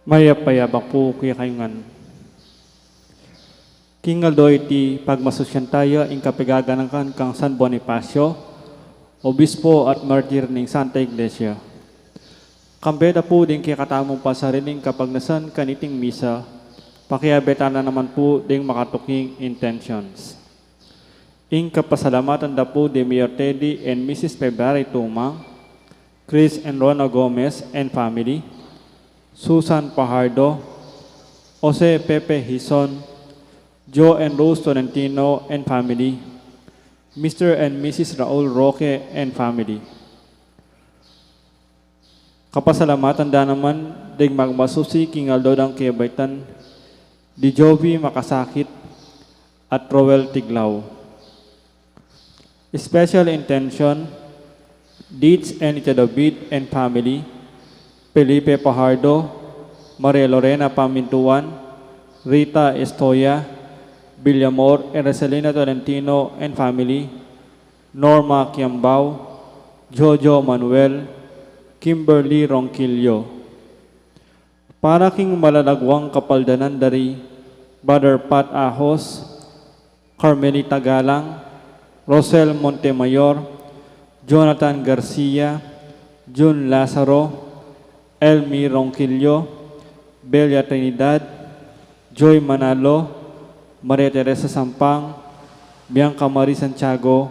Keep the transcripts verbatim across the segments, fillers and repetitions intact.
Mayap a yabak pu kekayu ngan. King aldo iti pagmasusyan taya ing kapagaganakan kang San Bonifacio, obispo at martir ning Santa Iglesia. Kambe da pu ding kekatamung pasariling kapagnasan kaniting misa, pakiabe ta na naman pu ding makatuking intentions. Ing kapasalamatan da pu di Mayor Teddy and Missus February Tumang, Chris and Rona Gomez and family, Susan Pajardo, Jose Pepe Hizon, Joe and Rose Tolentino and family, Mister and Missus Raul Roque and family. Kapasalamatan da naman ding magmasusi king aldo dang kebaitan di Jovi Makasakit at Roel Tiglao. Special intention, Dids and Ita David and family, Felipe Pajardo, Maria Lorena Pamintuan, Rita Estoya, Villamor and Rosalina Tolentino and family, Norma Kiambao, Jojo Manuel, Kimberly Ronquillo. Para king malalagwang kapaldanan da ri Brother Pat Ahos, Carmelita Galang, Rosel Montemayor, Jonathan Garcia, Jun Lazaro, Elmi Ronquillo, Belia Trinidad, Joy Manalo, Maria Teresa Sampang, Bianca Marie Santiago,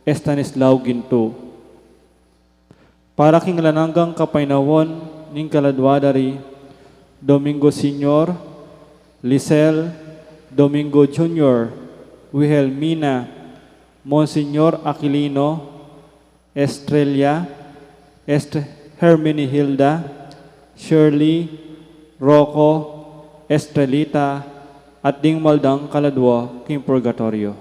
Estanislao Ginto. Para king alang anggang kapaynawan ning kaladua da ri Domingo Senior, Lisel, Domingo Junior, Wilhelmina, Monsignor Aquilino, Estrella, Est-, Herminihilda, Shirley, Rocco, Estrelita, at ding mal dang kaladua king purgatoryo.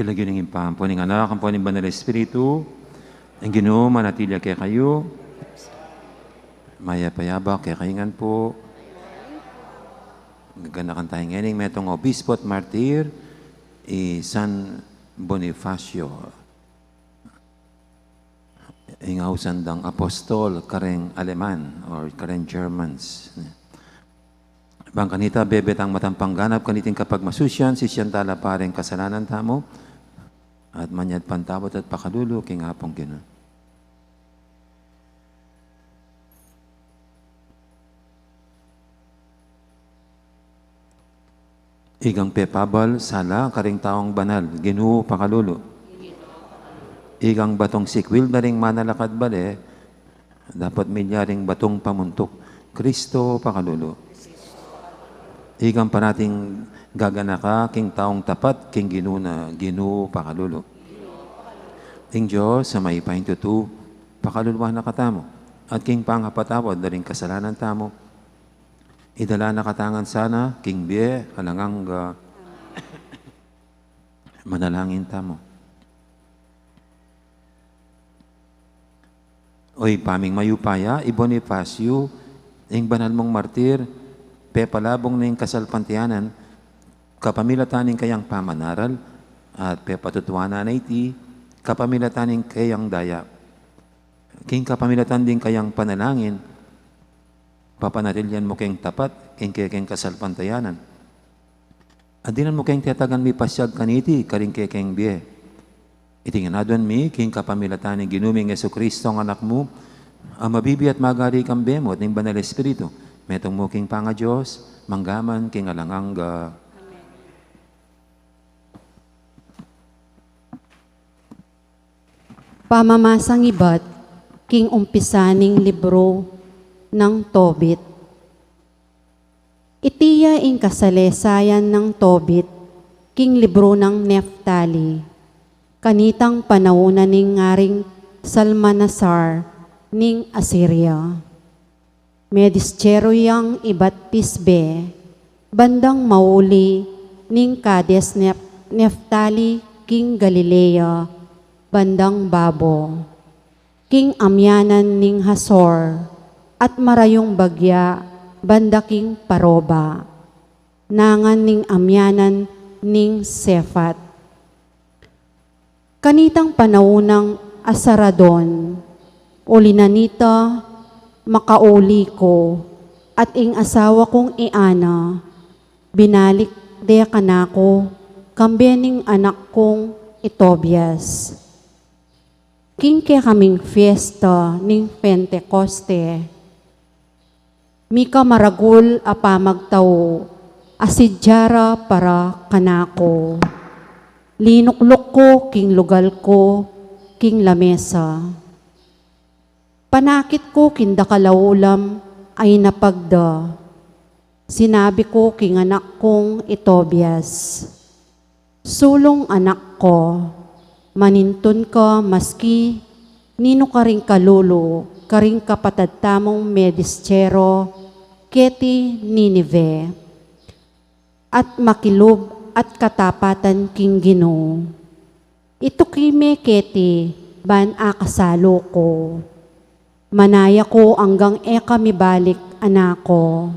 King lagyu ning Ibpa, ampo ning Anak, ampo ning Banal Espiritu. Ing Ginu manatili ya kekayu. Mayap a abak kekayu ngan pu. Gaganakan taya ngeni ing metung obispo at martir, i San Bonifacio. Ing ausan dang apostol kareng Aleman or kareng Germans. Bang kanita bebe tang matampang ganap kaniting kapagmasusyan, sisian tala pa ring kasalanan tamu at manyad pantawad at pakalulu king Apung Ginu. Ikang pepabal sala karing taung banal, Ginu pakalulu. Ikang batung sikwil da ring manalakad bale, dapot milya ring batung pamuntuk, Kristo pakalulu. Ikang parating gaganaka king taung tapat king Ginu na, Ginu pakalulu. Ing Dios a mayupayang tutu pakaluluan na katamu, at king pangapatawad da ring kasalanan tamu, idala na katamu ngan sana king bie alang angga. Manalangin tamu. O Ibpa ming mayupaya, i Bonifacio, ing banal mung martir, pepalabung na ing kasalpantayanan kapamilatan ning kayang pamanaral, at pepatutuanan na iti kapamilatan ning kayang daya. King kapamilatan ding kayang panalangin, papanatilian mu keng tapat ing kekeng kasalpantayanan. At dinan mu keng tetagan mipasiag kaniti karing kekeng bie. Iti ngan aduan mi king kapamilatan ning Ginu ming Jesucristo a Anak mu, a mabibie at magari kambe mu at ning Banal Espiritu, metung mu king pangaDios, mangga man king alang angga. Pamamasang ibat king umpisa ning libru nang Tobit. Iti ya ing kasalesayan nang Tobit king libru nang Neftali, kanitang panaun na ning Aring Salmanasar ning Asiria. Medisyero yang ibat Tisbe, bandang mauli ning Kades Nef-, Neftali king Galilea, bandang babo, king amyanan ning Hazor, at marayung bagya banda king Paroba, nangan ning amyanan ning Sefat. Kanitang panaun nang Asaradon, uli na nita, makauli ku, at ing asawa kung i Ana, binalik de kanaku, kambe ning anak kung i Tobias. King kekaming fiesta ning Pentecoste, mika maragul a pamagtau a sidya ra para kanaku. Linukluk ku king lugal ku king lamesa. Panakit ku king dakal a ulam a inapag da. Sinabi ku king anak kung i Tobias, Sulung, anak ku, manintun ka maski ninu karing kalulu karing kapatad tamung medisyero keti Ninive, at makilub at katapatan king Ginu. Ituki me keti ban akasalu ku. Manaya ku anggang e ka mibalik, anak ku.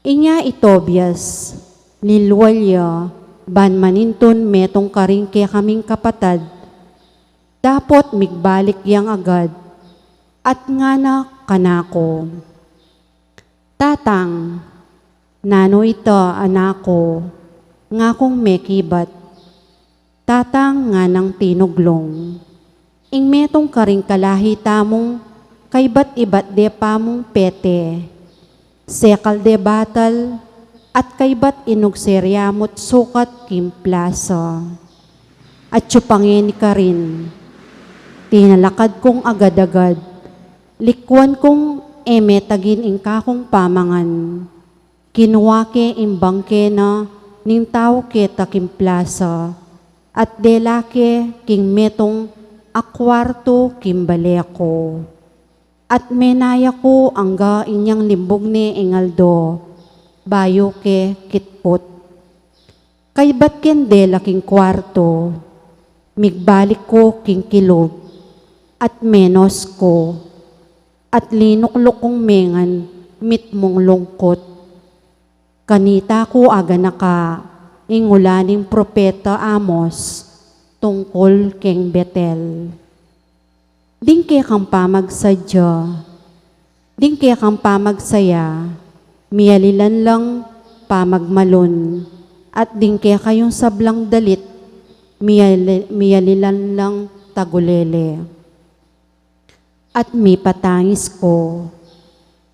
Inya i Tobias, lilual ya ban manintun metung karing kekaming kapatad, dapot migbalik yang agad, at ngana kanaku, Tatang, nanu ita, anak ku? Ngakung mekibat. Tatang, nganang tinuglung, ing metung karing kalahi tamung kaibat-ibat de pamung pete, sekal de batal, at kaibat inugse ryamut sukat king plasa. Atyu pa ngeni karin. Tinalakad kung agad-agad, likuan kung e me tagin ing kakung pamangan. Kinua ke ing bangke na ning tau keta king plasa, at dela ke king metung a kuartu king bale ku. At menaya ku angga inyang limbug ne ing aldo, bayu ke kitput. Kaybat keng dela king kuarto, migbalik ku king kilub, at menos ku, at linukluk kung mengan mitmung lungkut. Kanita ku aganaka ing ula ning propeta Amos tungkul keng Betel. Ding kekang pamagsadya, ding kekang pamagsaya, miyalilan lang pamagmalun, at ding kekayung sablang dalit, miyali-, miyalilan lang tagulele. At mipatangis ku.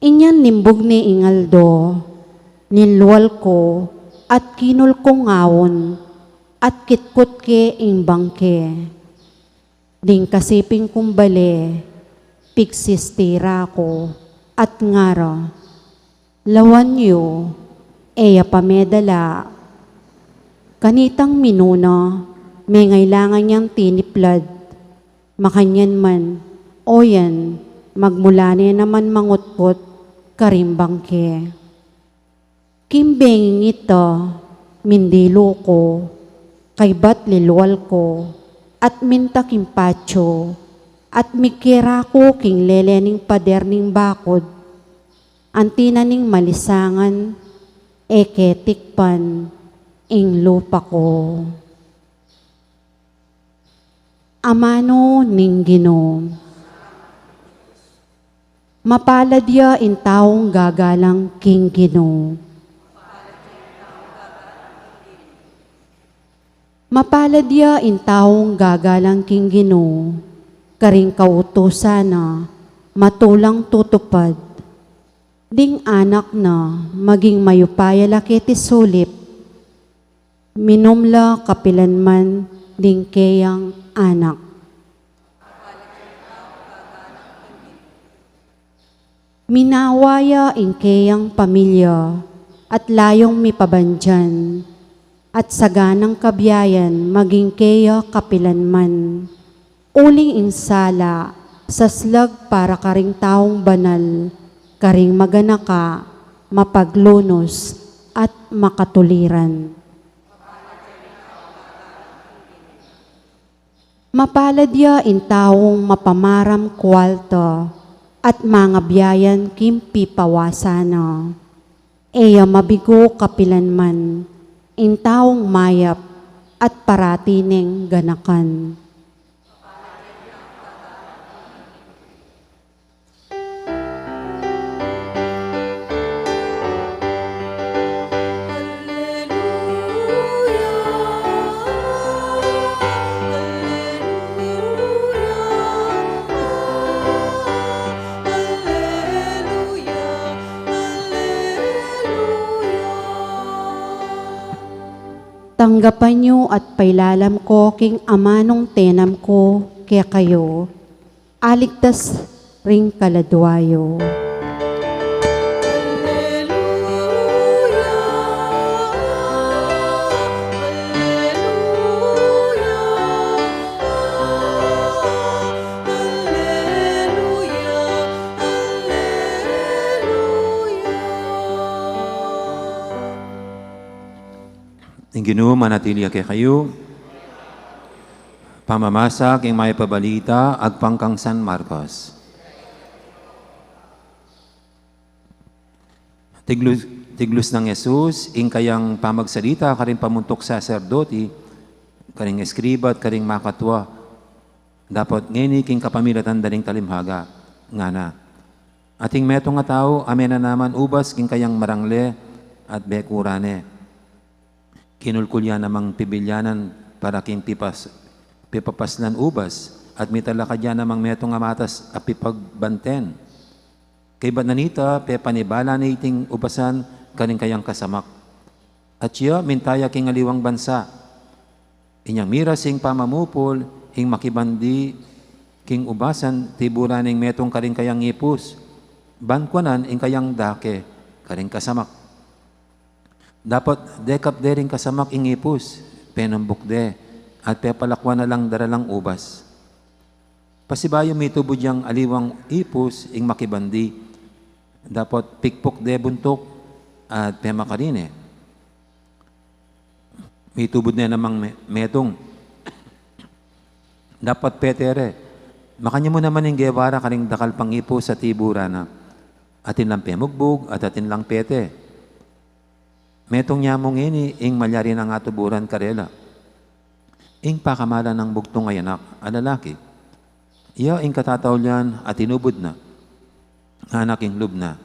Inyang limbug ne ing aldo, linlual ku, at kinul kung aun, at kitkut ke ing bangke. Ding kasiping kung bale, pigsistira ku, at ngara, "Lawan yu, e ya pa medala." Kanitang minuna, mengailangan yang tiniplad. Makanyan man, o yan, magmula ne naman mangutkut karing bangke. King benging ita, mindilu ku, kaybat lilual ku, at minta king patio, at migkera ku king lele ning pader ning bakud, anti na ning malisangan, e ke tikpan ing lupa ku. Amanu ning Ginu. Mapalad ya ing taung gagalang king Ginu. Mapalad ya ing taung gagalang king Ginu, karing kautusan na matulang tutupad. Ding anak na maging mayupaya la keti sulip, minum la kapilanman ding keyang anak. Minawa ya ing keyang pamilya at layung mipabandian, at saganang kabiayan maging keya kapilanman. Uling ing sala, saslag para karing taung banal, karing maganaka, mapaglunus, at makatuliran. Mapalad ya ing taung mapamaram kualta at mangabiayan king pipawasan na. E ya mabigo kapilanman ing taung mayap at parati neng ganakan. Tanggapan yu at pailalam ko king amanung tenam ku kekayu, aligtas ring kaladua yu. Ing Ginu manatili ya kekayu. Pamamasa king Mayap a Balita agpang kang San Marcos. Tiglus, tiglus nang Jesus ing kayang pamagsalita karing pamuntuk saserdoti, karing eskriba, at karing makatua, dapot ngeni king kapamilatan da ring talimhaga, ngana: Ating metung a tau a menanaman ubas king kayang marangle at bekuran ne. Kinulkul ya namang pibilyanan para king pipas-, pipapaslan ubas, at mitalakad ya namang metung a matas a pipagbanten. Kaybat na nita, pepanibalan ne iting ubasan karing kayang kasamak. At siya, minta ya king aliwang bansa. Inyang miras ing pamamupul, ing makibandi king ubasan, tiburan neng metung karing kayang ipus. Ban kuanan ing kayang dake karing kasamak. Dapot dekap de ring kasamak ing ipus, penumbuk de, at pepalakuan na lang daralang ubas. Pasibayu mitubud yang aliwang ipus ing makibandi, dapot pikpuk de buntuk at pemakarine. Mitubud ne namang me-, metung. Dapot pete re. Makanyan mu naman ing gewa ra karing dakal pang ipus a tiburan na. Atin lang pemugbug at atin lang pete. Metung ya mu ngeni ing malyari nang atuburan karela. Ing pakamalan nang bugtung a anak a lalaki. Iya ing katataulian a tinubud na. Ngana king lub na,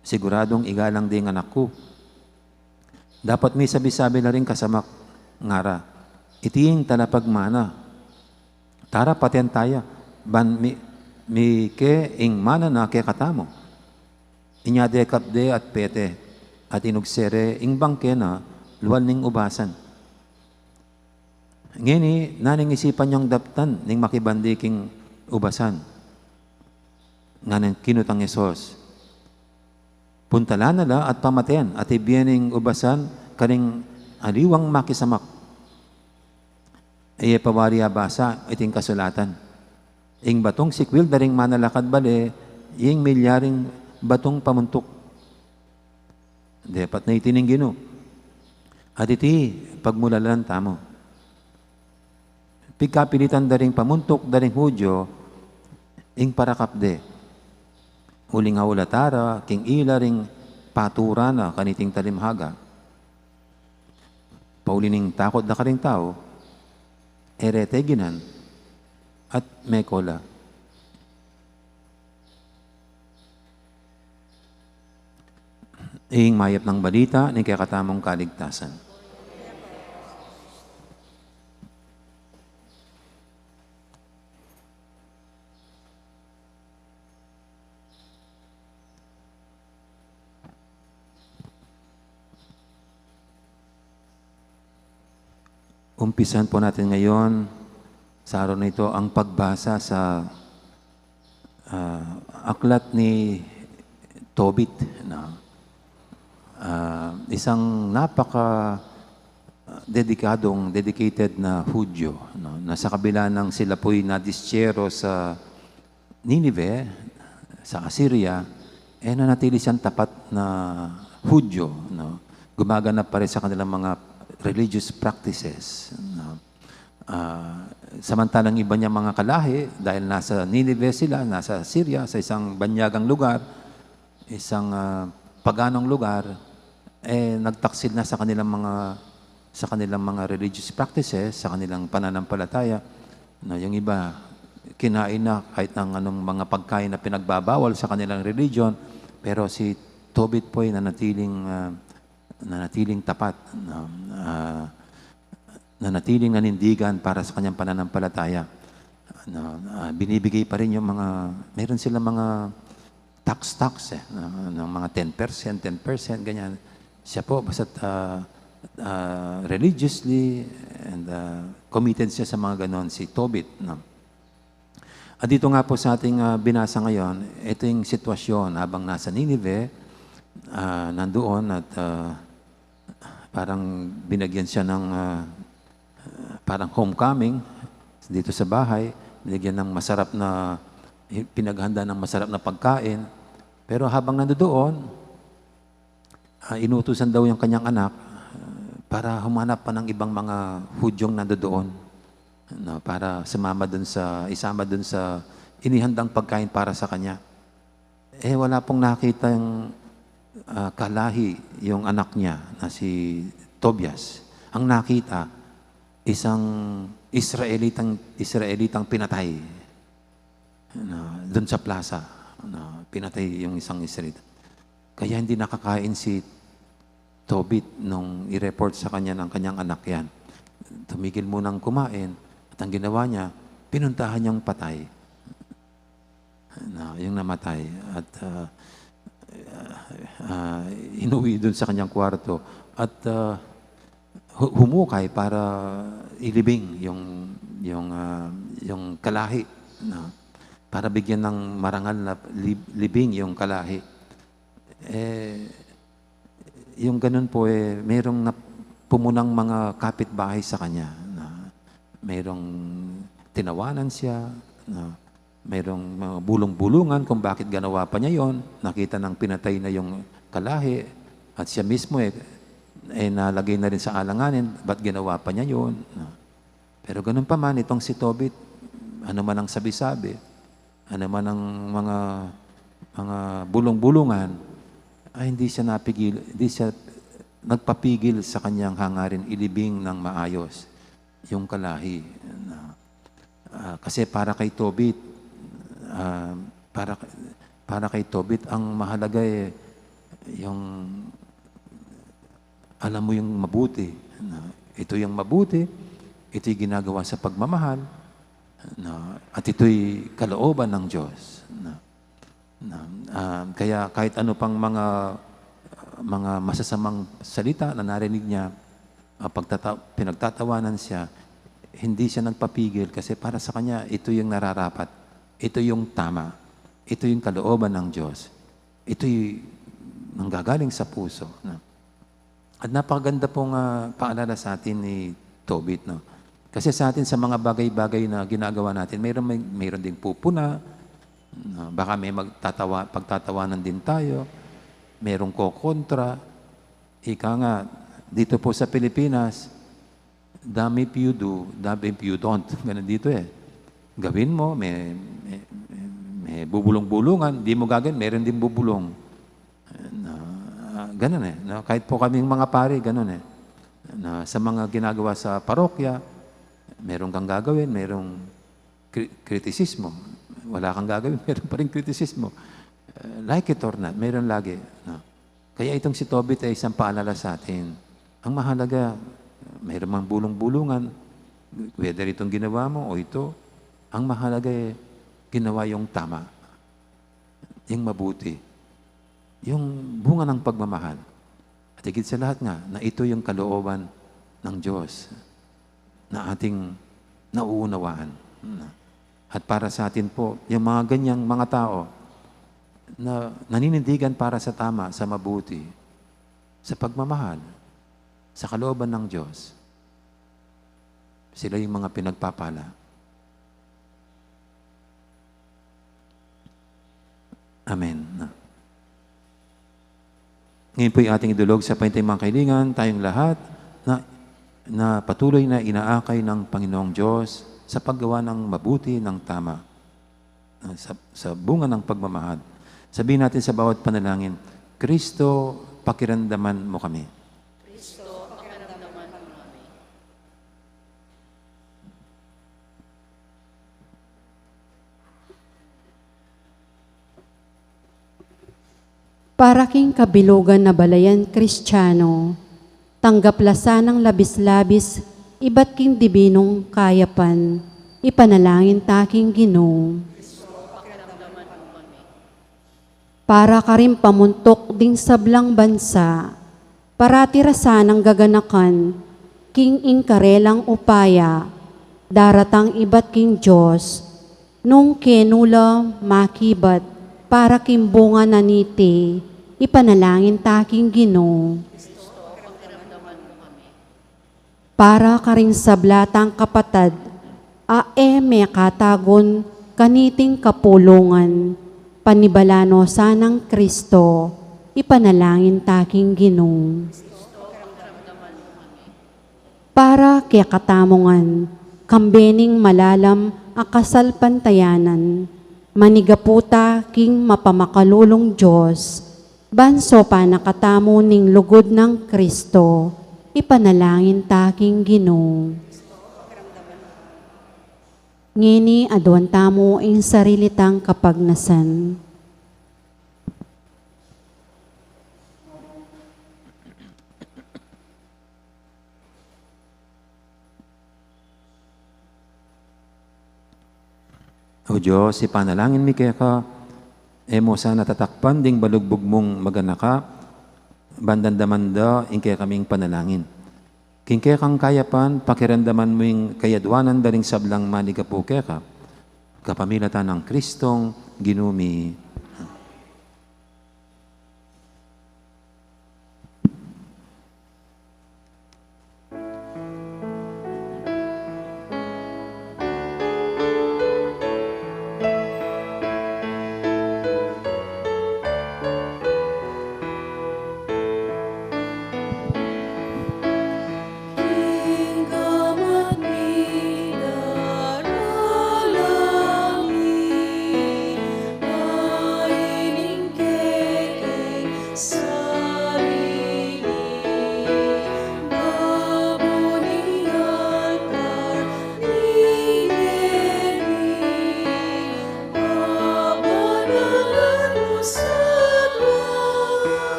"Siguradung igalang ding anak ku." Dapot misabi-sabi la ring kasamak, ngara, "Iti ing talapagmana. Tara, paten taya, ban mi-, mike ing mana na kekatamu." Inya dekap de at pete, at inugse re ing bangke na lual ning ubasan. Ngeni, naning isipan yang daptan ning makibandi king ubasan. Nganang kinutang Jesus, "Puntalan na la at pamaten, at ibie ning ubasan karing aliwang makisamak." E ye pa wari abasa iting kasulatan. Ing batung sikwil da ring manalakad bale, ing milyaring batung pamuntuk. Depat na iti ning Ginu. At iti, pagmulalan tamu. Pigkapilitan da ring pamuntuk da ring Judio, ing parakap de. Uling aulatara, king ila ring patura na kaniting talimhaga. Pauli ning takut da karing tau, e re teginan, at meko la. Ing mayap nang balita ning kekatamung kaligtasan. Umpisan po natin ngayon sa araw na ito ang pagbasa sa, ah, aklat ni Tobit, no? Ah, isang napaka, ah, dedikadong, dedicated na Hudyo, no? Na sa kabila ng sila po'y nadisyero sa Ninive, sa Assyria, eh, nanatili siyang tapat na Hudyo, no? Gumaganap pa rin sa kanilang mga religious practices, no? Ah, samantalang iba niyang mga kalahi, dahil nasa Ninive sila, nasa Assyria, sa isang banyagang lugar, isang, ah, paganong lugar, eh, nagtaksil na sa kanilang mga, sa kanilang mga religious practices, sa kanilang pananampalataya. No, yung iba, kinain na kahit ng anong mga pagkain na pinagbabawal sa kanilang religion, pero si Tobit po ay nanatiling, ah, nanatiling tapat, no? Ah, nanatiling nanindigan para sa kanyang pananampalataya. No, ah, binibigay pa rin yung mga, meron silang mga tax-tax, eh, no, ng mga ten percent, ten percent, ganyan. Siya po, basta't, ah, ah, religiously and, ah, committed siya sa mga ganon, si Tobit, no? At dito nga po sa ating, ah, binasa ngayon, ito yung sitwasyon habang nasa Ninive, ah, nandoon at, ah, parang binigyan siya ng, ah, parang homecoming dito sa bahay, binigyan ng masarap na, pinaghanda ng masarap na pagkain. Pero habang nandoon, ah, inutusan daw yung kanyang anak, ah, para humanap pa ng ibang mga Hudyong nandoon, no, para sumama dun sa, isama dun sa inihandang pagkain para sa kanya. Eh, wala pong nakitang, ah, kalahi yung anak niya na si Tobias. Ang nakita, isang Israelitang, Israelitang pinatay. Na, dun sa plaza, na pinatay yung isang Israelita. Kaya hindi nakakain si Tobit nung i-report sa kanya ng kanyang anak yan. Tumigil munang kumain at ang ginawa niya, pinuntahan niyang patay. Na, yung namatay. At, ah, ah, inuwi dun sa kanyang kwarto. At, ah, hu-, humukay para ilibing yung, yung, ah, yung kalahi, no? Para bigyan ng marangal na lib-, libing yung kalahi. Eh, yung ganun po, eh, merong nap-, pumunang mga kapitbahay sa kanya na merong tinawanan siya, na merong mga bulung-bulungan kung bakit ganawa pa niya yon. Nakita nang pinatay na yung kalahi at siya mismo, eh, eh, nalagay na rin sa alanganin, ba't ginawa pa niya yun? No? Pero ganun pa man, itong si Tobit, ano man ang sabi-sabi, ano man ang mga, mga bulong-bulungan, ay hindi siya napigil, hindi siya nagpapigil sa kanyang hangarin ilibing ng maayos yung kalahi. Na, ah, kasi para kay Tobit, ah, para, para kay Tobit, ang mahalaga eh, yung alam mo yung mabuti. Na, ito yung mabuti, ito'y ginagawa sa pagmamahal, na, at ito'y kalooban ng Diyos. Na, na, ah, kaya kahit ano pang mga, mga masasamang salita na narinig niya, ah, pagtata-, pinagtatawanan siya, hindi siya nagpapigil kasi para sa kanya, ito yung nararapat, ito yung tama, ito yung kalooban ng Diyos, ito'y nanggagaling sa puso. Na. At napakaganda pong, ah, paalala sa atin ni Tobit, no? Kasi sa atin, sa mga bagay-bagay na ginagawa natin, mayroon, may, mayroon ding pupuna, no? Baka may magtatawa-, pagtatawanan din tayo, mayroong kokontra. Ika nga, dito po sa Pilipinas, damn if you do, damn if you don't. Ganun dito eh. Gawin mo, may, may, may bubulong-bulungan, di mo gagawin, meron din bubulong. Na, ganun eh. No? Kahit po kaming mga pari, ganun eh. Na, sa mga ginagawa sa parokya, meron kang gagawin, merong kri-, kritisismo. Wala kang gagawin, meron pa rin kritisismo. Eh, like it or not, meron lagi. No? Kaya itong si Tobit ay isang paalala sa atin. Ang mahalaga, mayroon mang bulong-bulungan, whether itong ginawa mo o ito, ang mahalaga eh, ginawa yung tama, yung mabuti, yung bunga ng pagmamahal. At higit sa lahat nga, na ito yung kalooban ng Diyos na ating nauunawaan. At para sa atin po, yung mga ganyang mga tao na naninindigan para sa tama, sa mabuti, sa pagmamahal, sa kalooban ng Diyos, sila yung mga pinagpapala. Amen. Ngayon po'y ating idulog sa pahintang mga kaibigan, tayong lahat na, na patuloy na inaakay ng Panginoong Diyos sa paggawa ng mabuti, ng tama, ah, sa, sa bunga ng pagmamahal. Sabihin natin sa bawat panalangin, "Kristo, pakiramdaman mo kami." Kristo, pakiramdaman mo kami. Para king kabilugan na balayan Kristiano, tanggap la sanang labis-labis ibat king dibinung kayapan, ipanalangin ta king Ginu. Para karing pamuntuk ding sablang bansa, parati ra sanang gaganakan, king ing karelang upaya, daratang ibat king Dios, nung kenu la makibat, para king bunga na niti, ipanalangin ta king Ginu. Para karing sabla tang kapatad, a e mekatagun kaniting kapulungan, panibala no sanang Kristo, ipanalangin ta king Ginu. Para kekatamu ngan, kambe ning malalam a kasalpantayanan, manigapu ta king mapamakalulung Dios, ban sopan na katamu ning lugud nang Kristo, ipanalangin ta king Ginu. Ngeni aduan tamu ing sarili tang kapagnasan. O Dios, ipanalangin mi keka, e mo sana tatakpan ding balugbug mung maganaka, ban damdaman da ing kekaming panalangin. King kekang kayapan, pakiramdaman mu ing kayaduanan da ring sablang manigapu keka, kapamilatan nang Kristong Ginu mi.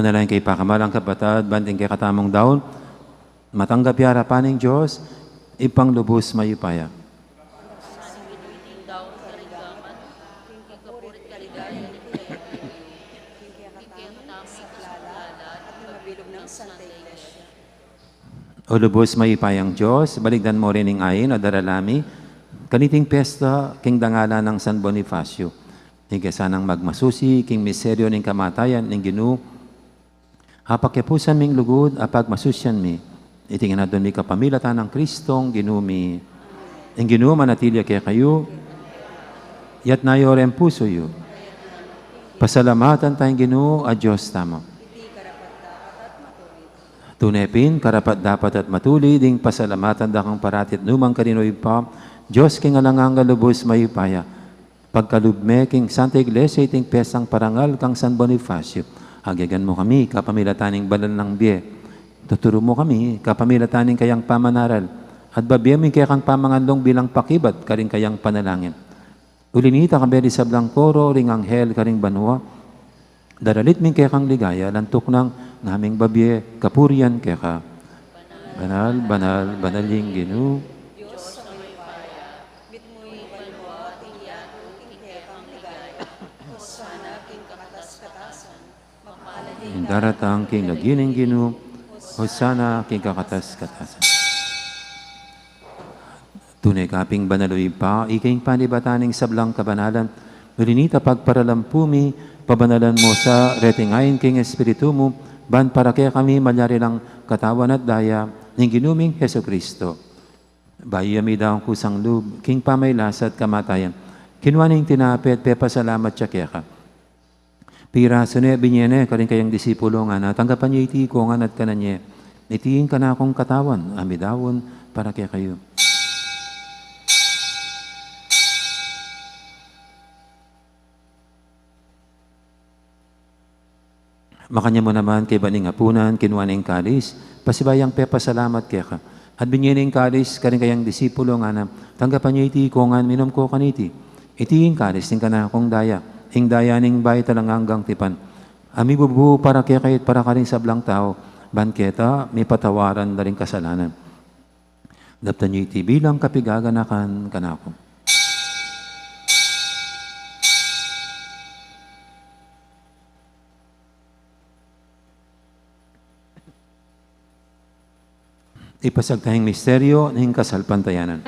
Nalangin kayu pakamalan kung kapatad, ban ding kekatamung daun matanggap ya arapan ning Dios, Ibpang lubus mayupaya. O lubus mayupayang Dios, balikdan mu rin ing ain a darala mi kaniting pesta king dangalan nang San Bonifacio. Ing kasanang magmasusi king misteryo ning kamatayan ning Ginu, apakipusan ming lugud a pagmasusian mi. Iti ngan adwan mi kapamilatan nang Kristong Ginu mi. Ing Ginu manatili ya kekayu. Iyatas yu ring pusu yu. Pasalamatan taya ing Ginu a Dios tamu. Tune pin, karapat-dapat at matulid ing pasalamatan da kang parati at nu man karin, O Ibpa, Dios king alang angga, lubus mayupaya. Pagkalub me king Santa Iglesia iting pestang parangal kang San Bonifacio. Agyagan mu kami kapamilatan ning banal nang bie. Tuturu mu kami kapamilatan ning kayang pamanaral. At babie mu ing kekang pamanganlung bilang pakibat karing kayang panalangin. Uli na nita, kambe ding sablang koro ring anghel karing banua, daralit mi ing kekang ligaya, lantuk nang ngaming babie kapurian keka. Banal, banal, banal ing Ginu. Ing daratang king lagyu ning Ginu, Hosana king kakatas-katasan. Tune ka pin banal, O Ibpa, ika ing panibatan ning sablang kabanalan. Uli na nita, pagparalampu mi, pabanalan mu sa reting ain king Espiritu mu, ban para kekami malyari lang katawan at daya ning Ginu ming Jesucristo. Bayu ya midaun kusang lub king pamagkasakit at kamatayan, kinua ne ing tinape at pepasalamat ya keka. Pirasu ne, binie ne karing kayang disipulus, ngana, tanggapan ye iti ikayu ngan at kanan ye. Iti ing kanakung katawan a midaun para kekayu. Makanyan mu naman kaybat ning apunan, kinua ne ing kalis, pasibayu yang pepasalamat keka, at binie ne ing kalis karing kayang disipulus, ngana, tanggapan ye iti ikayu ngan, minum kayu kaniti. Iti ing kalis ning kanakung daya, ing daya ning bayu at alang anggang tipan, a mibubu para kekayu at para karing sablang tau, ban keta mipatawaran da ring kasalanan. Daptan ye iti bilang kapaganakan kanaku. Ipasagta ing misteryo ning kasalpantayanan.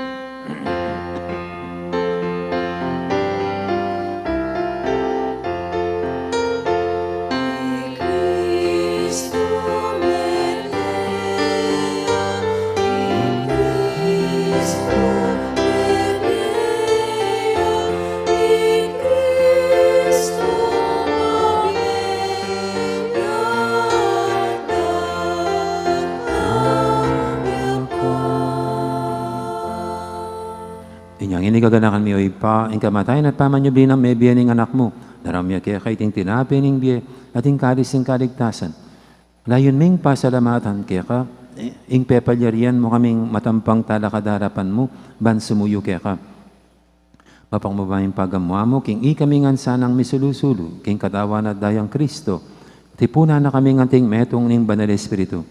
Inya ngeni gaganakan mi, O Ibpa, ing kamatayan at pamanyubli nang mebie ning Anak mu. Daraun mi keka iting tinape ning bie at ing kalis ning kaligtasan. Layun ming pasalamatan keka ing pepalyarian mu kaming matampang talakad king arapan mu ban sumuyu keka. Mapagmabie ing pagamu-amu king ikami ngan sanang misulu-sulu king katawan at dayang Kristo. Tipunan na kami ngan king metung ning Banal Espiritu.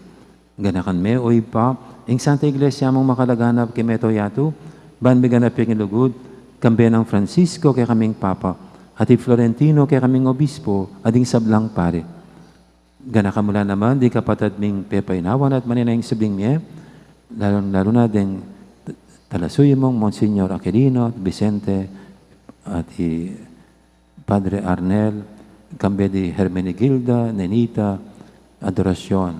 Ganakan me, O Ibpa, ing Santa Iglesia mung makalaganap king mabilug a yatu, ban miganap ya king lugud, kambe nang Francisco kekaming Papa, at i Florentino kekaming Obispo, at ding sablang pari. Ganakan mu la naman ding kapatad ming pepaynawan at manenaya king subling mie, lalu, lalu na ding talasuyu mung Monsignor Aquilino, Vicente, at i Padre Arnel, kambe di Hermenegilda, Nenita, Adoracion,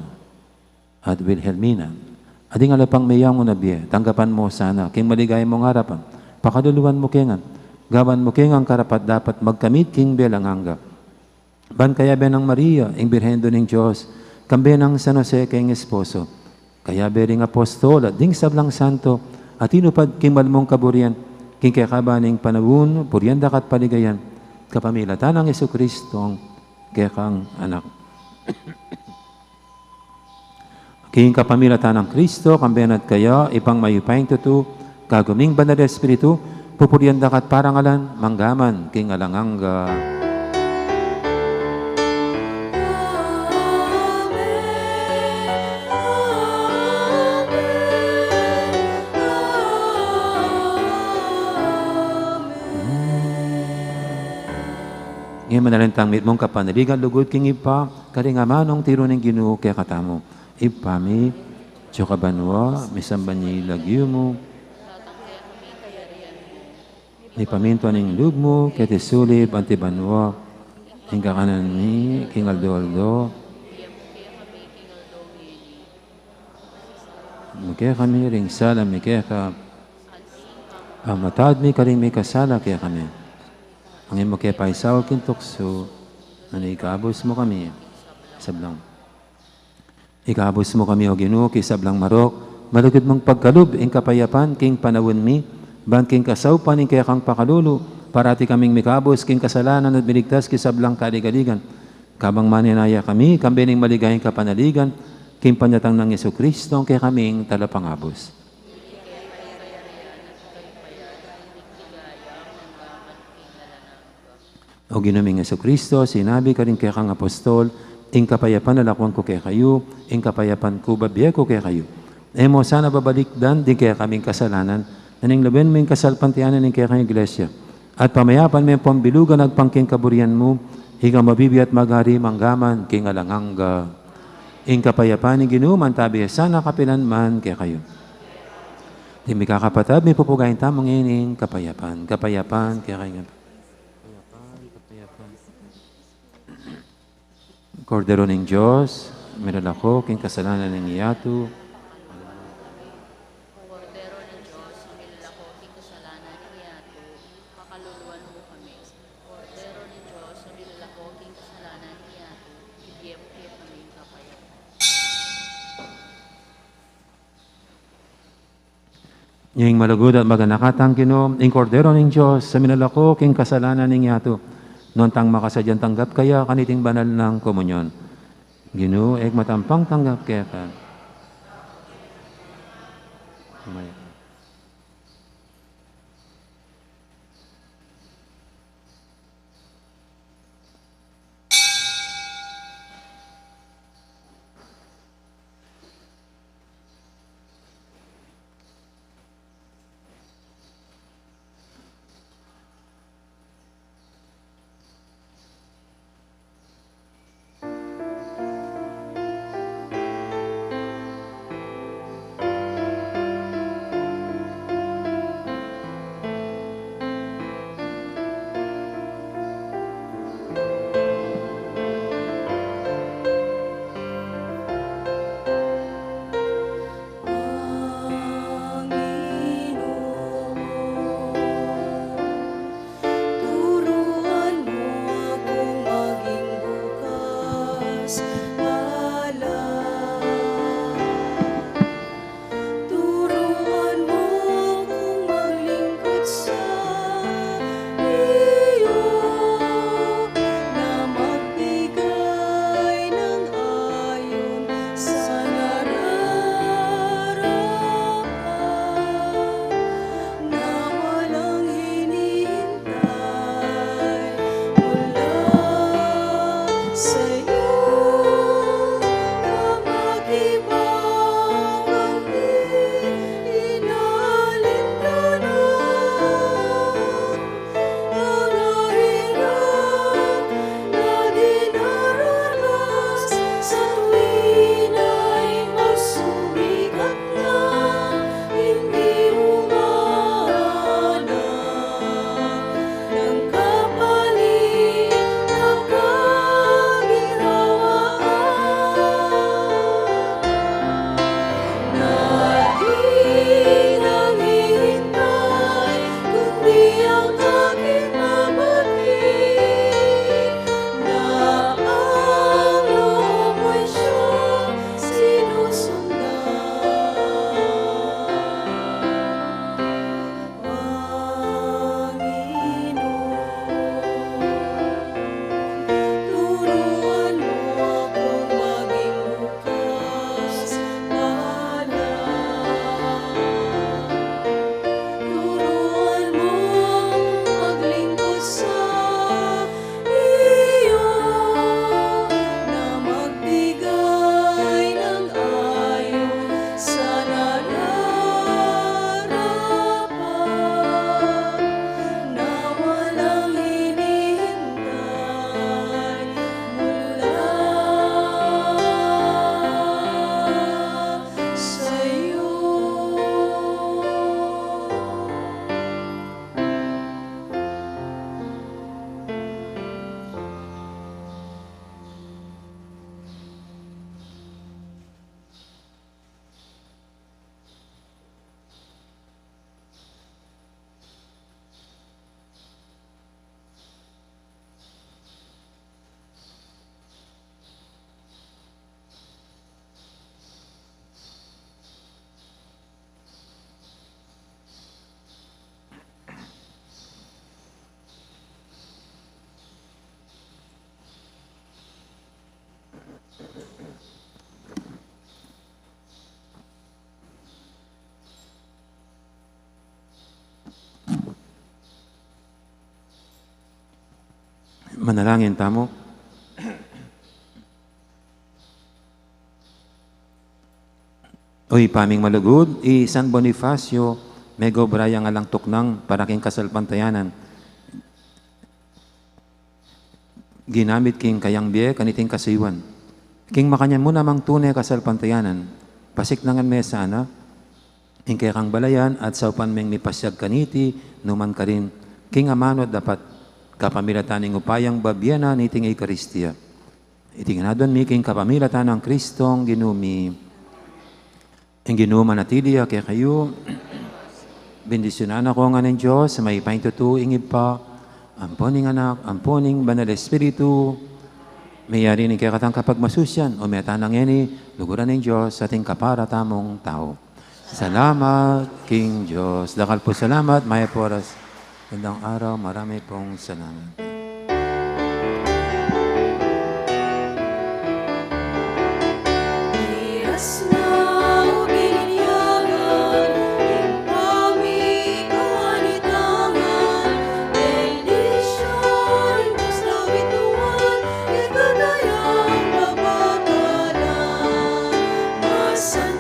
at Wilhelmina. At ding ala pang meyangu na bie, tanggapan mu sana king maligaya mung arapan, pakaluluan mu kami ngan, gawan mu kami ngan karapat-dapat magkamit king bie alang angga. Ban kayabe nang Maria, ing Birhen Indu ning Dios, kambe nang San Jose king esposo, kayabe ring apostol at ding sablang santo a tinupad king mal mung kaburian, king kekaban ning panaun, purian da ka at paligayan, kapamilatan nang Jesucristong kekang Anak. King kapamilatan nang Kristo, kambe na at kaya, Ibpang mayupayang tutu, kagum ning Banal Espiritu, pupurian da ka at parangalan, mangga man king alang angga. Manalangin tang mitmung kapanaligan lugud king Ibpa, karing amanung tiru ning Ginu kekatamu. Ibpa mi, atsu ka banua, misamban ya ing lagyu mu. Mipamintuan ing lub mu, keti sulip anti banua. Ing kakanan mi king aldo-aldo. Mu kekami ring sala mi keka, pamamatad mi karing mikasala kekami. Nune mu ke paisaul king tuksu, nune ikabus mu kami king sablang. Ikabus mu kami, O Ginu, king sablang marok, malugud mung pagkalub ing kapayapan king panaun mi, ban king kasaupan ning kekang pakalulu, parati kaming mikabus king kasalanan at miligtas king sablang kaligaligan. Kabang manenaya kami, kambe ning maligayang kapanaligan, king panyatang nang Jesucristo, ing kekaming talapangabus. O Ginu ming Jesucristo, sinabi karing kekang apostol, ing kapayapan lalakwan ku kekayu, ing kapayapan ku bibie ku kekayu. E mu sana babalikdan ding kekaming kasalanan, nune lawen mu ing kasalpantayanan ning kekang iglesia. At pamayapan me ampong bilugan agpang king kaburian mu, ika a mabibie at magari mangga man king alang angga. Ing kapayapan ning Ginu mantabi ya sana kapilan man kekayu. Ding mikakapatad, mipupugayan tamu ngeni ing kapayapan. Kapayapan kekayu. Kordero ning Dios, milalako king kasalanan ning yatu. Kordero ning Dios, milalako king kasalanan ning yatu, pakaluluan mu kami. Kordero ning Dios, milalako king kasalanan ning yatu, ibie mu kekami ing kapayapan. Ing malugud at maganaka tang Ginu, ing Kordero ning Dios, a milalako king kasalanan ning yatu. Nuan tang makasadyang tanggap kaya kaniting banal nang komunyon. Ginu, e ku matampang tanggap keka. Manalangin tamu. O Ibpa ming malugud, i San Bonifacio, megobra yang alang tuknang para king kasalpantayanan. Ginamit king kayang bie, kaniting kasuyuan. King makanyan mu namang tune kasalpantayanan, pasiknangan me sana, ing kekang balayan at saupan meng mipasyag kaniti, numan karin, king amanu at dapat, kapamilatan ning upayang babie na niting Eukaristia. Iti ngan aduan mi king kapamilatan nang Kristong Ginu mi. Ing Ginu manatili ya kekayu. Bendisyunan na kayu ngan ning Dios, mayupayang tutu, ing Ibpa, ampo ning Anak, ampo ning Banal Espiritu. Meyari ning kekatang kapagmasusian, o meta na ngeni, luguran ning Dios, ating kapara tamung tau. Salamat king Dios. Dakal pung salamat, mayap a oras. Magandang araw, marami pong salamat. Miras na o bininyagan, ing pamikanitangan, bendisyun ning Dios na bituan, ikatayang mapagpalang, masan